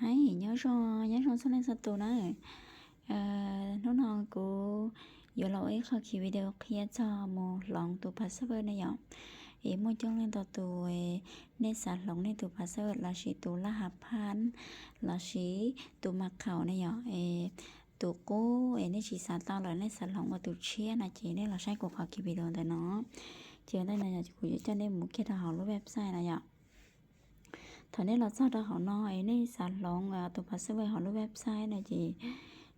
Hais nyob zoo, nyob zoo txhua leej txhua tus na. Hnub no kuv yuav los ua ib qho ki video qhia txog mus hloov tus password ne yom. Es muaj coob leej ntau tus, nej xav hloov nej tus password lossis tus laj hav phaj lossis tus ma khaum ne yom, tus qub es nej tsis xav tau lawm nej xav hloov ua tus tshiab no ces nej los saib kuv qhov ki video ntawm no. Ces ua ntej no yog kuv yuav coj nej mus kiag rau hauv lub website no yom. Thaum nej los txog rau hauv no es nej xav hloov tus password hauv lub website no ces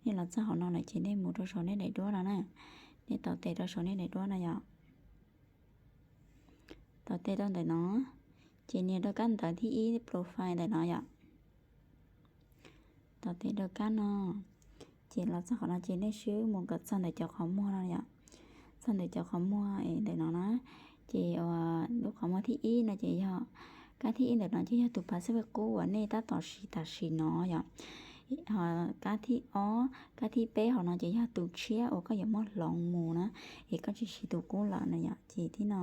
nej los txog hauv no lawm ces nej mus rau saum nej daim duab no na. Nej tau tes rau saum nej daim duab no yom. Tau tes rau ntawm no, ces nias rau kab ntawv thib ib profile ntawm no yom. Tau tes rau kab no, ces los txog qhov no ces nej swb mus kom txog ntawm cov qhov muag no yom. Txog ntawm cov qhov muag ntawm no na, ces lub qhov muag thib ib no ces yog, kab thib ib ntawm no ces yog tus password qub uas nej tab tom siv tam sim no yom. Ho kab thib ob, kab thib peb hauv no ces yog tus tshiab uas koj yuav muab hloov mus na, es koj tsis siv tus qub lawm no yom. Ces thib no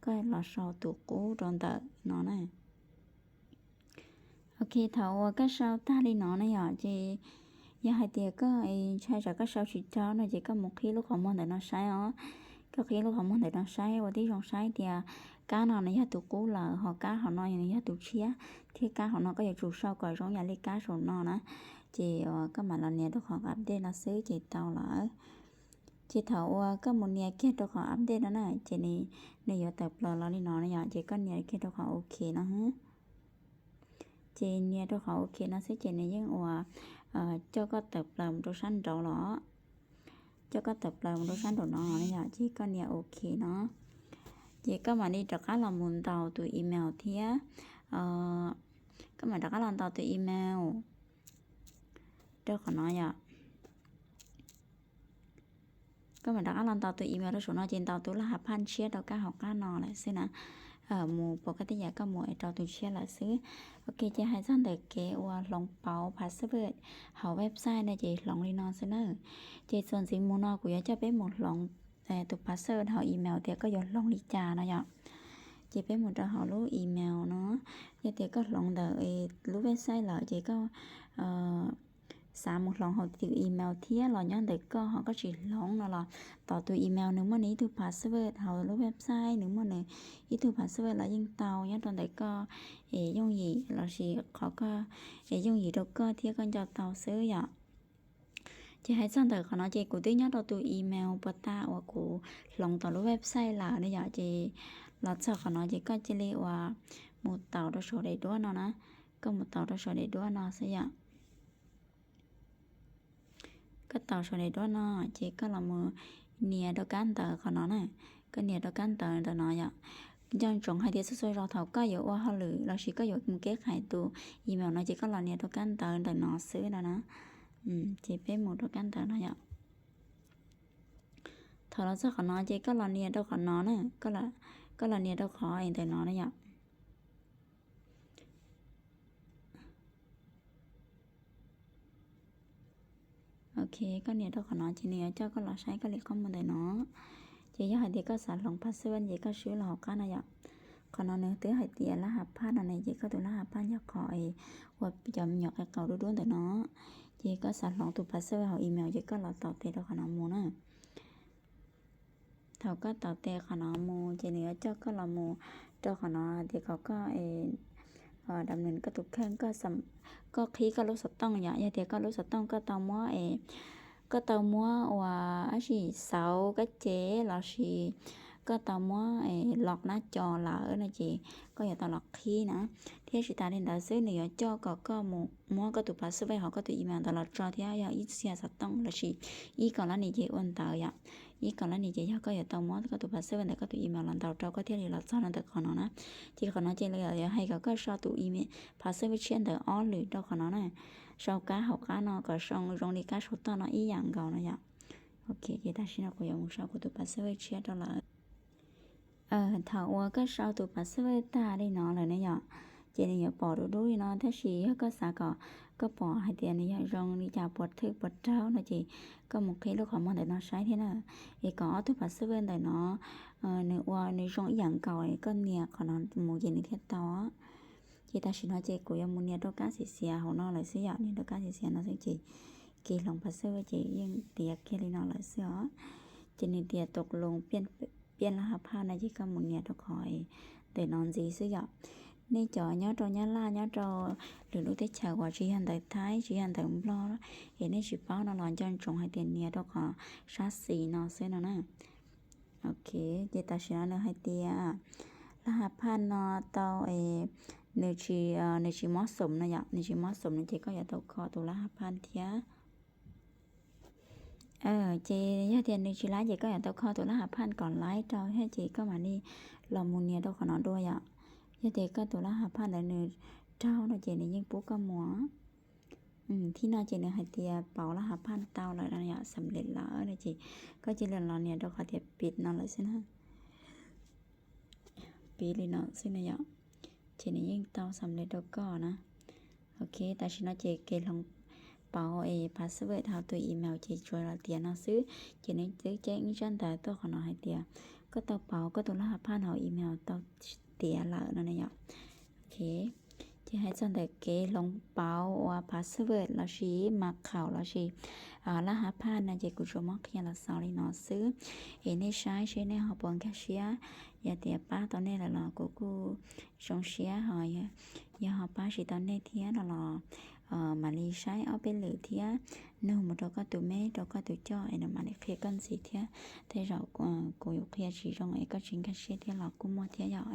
koj los sau tus qub rau ntawm no na. Ok, thaum uas koj sau tag li no na yom, ces yog hais tias koj ntshai tsam koj sau tsis raug no ces koj mus qhib lub qhov muag ntawm no saib os. Koj qhib lub qhov muag ntawm no saib ua tib zoo saib tias kab no nws yog tus qub lawm, ho kab hauv no nws yog tus tshiab, thiab kab hauv no koj yuav tsum sau kom zoo yam li kab saum no na. Ces koj mam los nias rau qhov update no xwb ces tau lawm. Ces thaum uas koj mus nias kiag rau qhov update no na, ces nws yuav tawm plaws los li no na yom, ces koj nias kiag rau qhov ok no. Ces nias rau qhov ok no xwb ces nws yeej ua coj koj tawm plaws mus rau sab nraud los, coj koj tawm plaws mus rau sab nraum no na yom, ces koj nias ok no. Ces koj mam li rov qab los mus ntaus tus email thiab, koj mam rov qab los ntaus tus email rau qhov no yom. Koj mam rov qab los ntaus tus email rau saum no ces ntaus tus laj hav phaj tshiab rau kab hauv qab no lawm xwb na. Mus puas koj tej yam koj mus es rau tus tshiab lawm xwb. Ok, ces hais txog ntawm kev uas hloov pauv password hauv website no ces hloov li no xwb na. Ces txuas ntxiv mus no kuv yuav coj peb mus hloov tus password hauv email tias koj yuav hloov li cas no yom. Ces peb mus rau hauv lub email no, yog tias koj hloov ntawm lub website lawm ces koj xav mus hloov hauv tus email thiab los nyob ntawm koj ho koj tsis hloov no los, tos tus email nws muaj nws ib tug password, hauv lub website nws muaj nws ib tug password los yeej tau, nyob rau ntawm koj es yooj yim lossis qhov koj es yooj yim rau koj thiab koj nco tau xwb yom. Ces hais txog ntawm qhov no ces kuv twb nyob rau tus email puas tas uas kuv hloov tom lub website lawm ne yom. Ces los txog qhov no ces koj cia li uas mus taus rau saum daim duab no na, koj mus taus rau saum daim duab no xwb yom. Koj taus saum daim duab no, ces koj los mus nias rau kab ntawv qhov no na, koj nias rau kab ntawv ntawm no yom. Nco ntsoov hais tias txhua txhua zaus thaum koj yuav ua hauj lwm lossis koj yuav mus keb qhais tus email no ces koj los nias rau kab ntawv ntawm no xwb no na. Ces peb mus rau kab ntawv no yom. Thaum los txog qhov no ces koj los nias rau qhov no na, koj los nias rau qhov ntawm no na yom. Ok, koj nias rau qhov no ces nws yuav coj koj los saib koj li qhov muag ntawm no. Ces yog hais tias koj xav hloov password ces koj swb los hauv qab no yom. Qhov no nws twb hais tias laj hav phaj no ne, ces koj tus laj hav phaj yog qhov ua cov me nyuam qe qaus dub dub ntawm no. Ces koj xav hloov tus password hauv email ces koj los taus tes rau qhov no mus na. Thaum koj taus tes qhov no mus ces nws yuav coj koj los mus rau qhov no tias kom koj dam nws koj tus kheej, koj qhib koj lub xov tooj yom. Yog tias koj lub xov tooj koj tau muab, koj tau muab ua dab tsi xauv kab cev lossis koj tau muab los nab co lawm no ces koj yuav tau los qhib na. Thiab tsis tas li ntawd xwb nws yuav coj kom koj mus muab koj tus password hauv koj tus email ntawd los tso thiab yog ib txhia xov tooj lossis ib kaum lab ni ces ua ntawd yom. Ib kaum lab ni ces yog koj yuav tau muab koj tus password ntawm koj tus email los ntaus rau koj thiaj li los txog no ntawm qhov no na. Ces qhov no ces lawv yuav hais kom koj sau tus email password tshiab ntawm ob lwm rau qhov no na. Sau kab hauv qab no kom zoo zoo li kab sau toj no ib yam nkaus no yom. Ok, ces tam sim no kuv yuav mus sau kuv tus password tshiab rau lawm. Thaum uas koj sau tus password tag li no lawm ne yom, ces nws yuav pom dub dub li no, tab sis yog koj xav kom koj pom hais tias nws yog zoo li cas puas thwj puas raug no ces koj mus qhib lub qhov muag ntawm no saib thiab na. Es kom ob tug password ntawm no nws ua nws zoo ib yam nkaus, koj nias qhov no mus ces nws thiaj tau. Ces tam sim no ces kuv yuav mus nias rau kab xiav xiav hauv no lawm xwb yom, nias rau kab xiav xiav no xwb ces kev hloov password ces yeej tiav kiag li no lawm xwb os. Ces nws tias tau loo piaj laj ha phaj no ces koj mus nias rau qhov ntawm no ntxiv xwb yom. Nej cov nyob rau Nyab Laj, nyob rau lwm lub teb chaws uas tsis yog ntawm Thaib, tsis yog ntawm Nplog, es nej tsis paub no los nco ntsoov hais tias nias rau qhov sab xis no xwb no na. Ok, ces tam sim no nws hais tias laj ha phaj no tau, nws tsis, nws tsis mob xoom no yom, nws tsis mob xoom no ces koj yuav tau kho tus laj ha phaj thiab. Ces yog tias nws tsis laib ces koj yuav tau kho tus laj ha phaj kom laib rau thiab ces koj mam li los mus nias rau qhov no dua yom. Yog tias koj tus laj ha phaj ntawd nws raug no ces nws yeej pub koj mus. Thib no ces nws hais tias pauv laj ha phaj tau lawm no yom, xam lem lawm no ces koj cia li los nias rau qhov tias pim no lawm xwb na. Pim li no xwb na yom, ces nws yeej tau xam lem rau koj na. Ok, tam sim no ces kev hloov pauv es password hauv tus email ces tsuas los tiav no xwb. Ces nws twb ceeb ib tsab ntawv tuaj qhov no hais tias koj tau pauv koj tus laj ha phaj hauv email tau tiav lawm no na yom. Ok, ces hais txog ntawm kev hloov pauv uas password lossis mas khaum lossis laj ha phaj no ces kuv tsuas muab qhia los xaus li no xwb. Es nej saib seb nej ho puas nkag siab. Yog tias pab tau nej lawm los kuv kuj zoo siab ho. Yog ho pab tsis tau nej thiab no los mam li saib ob peb lwm thiab, nug mus rau koj tus me, rau koj tus coj es nws mam li qhia koj ntxiv thiab. Tej zaum kuv yuav qhia tsis zoo es koj tsis nkag siab thiab los kuj muaj thiab yom.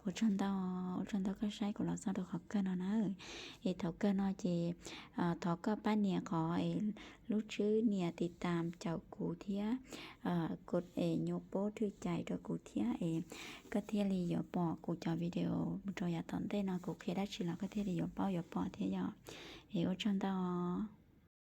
Ua tsaug ntau, ua tsaug ntau koj saib kuv los txog rau qhov kawg no na. Es thaum kawg no ces thov koj pab nias qhov lub tswb nias tiv tam caum kuv thiab, es nyuam pob thwj cais rau kuv thiab es koj thiaj li yuav pom kuv cov video mus rau yav tom ntej no kuv qhia dab tsi los koj thiaj li yuav paub yuav pom thiab yom. Es ua tsaug ntau.